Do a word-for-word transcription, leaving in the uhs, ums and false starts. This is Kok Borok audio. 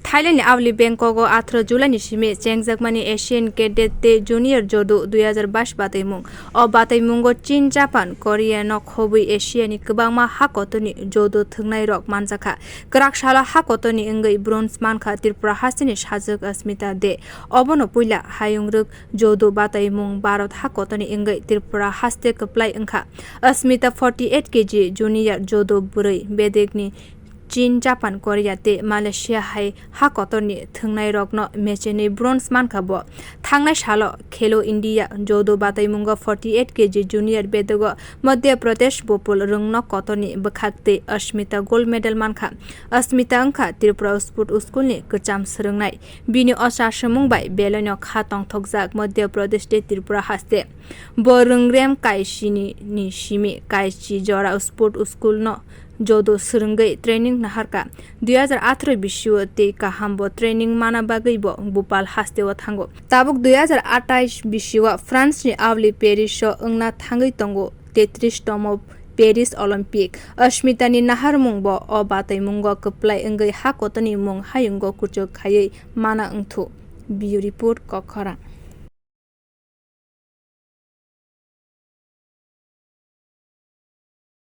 Thailand ni aboni Bangkok o atharo July ni simi chengjakmani Asian Cadet tei Junior Judo dui hazar bais bataimung. O bataimungo Chin, Japan, Korea no khobwi Asia ni kwbangma ha kotorni judo thwngnairok manjakha. Kwrak salo ha kotorni wngwi bronze mankha Tripura hasteni sajwk Asmita De. Obono puila hayung rwk judo bataimung Bharat ha kotorni wngwi Tripura haste kwplai wngkha. Asmita forty eight K G junior judo bwrwi bedekni Chin, Japan, Korea tei Malaysia hai ha kotorni thwngnairokno mechenwi bronze mankha bo. Thangnai salo Khelo India judo bataimungo forty eight K G junior bedego Madhya Pradesh bopol rwngno kotorni bwkhak tei Asmita gold medal mankha. Asmita wngkha Tripura Sport School ni kwcham swrwngnai. Bini o chasomung bai beloino kha tongthokjak Madhya Pradesh tei Tripura haste. Bo rwngrem kaisini ni simi kaisi jora Sport School no judo swrwngwi training naharkha. Dui hazar atharo bisio tei kaham bo training mana bagwi bo Bhopal hasteo thango. Tabuk dui hazar athais bisio France ni aboni Paris o wngna thangwi tongo tetris tomo Paris Olympic. Asmita ni naharmung bo o bataimungo kwplai wngwi ha kotorni mung hayungo kuchuk khaiwi mana wngthu. Bureau Report, Kokkhorang.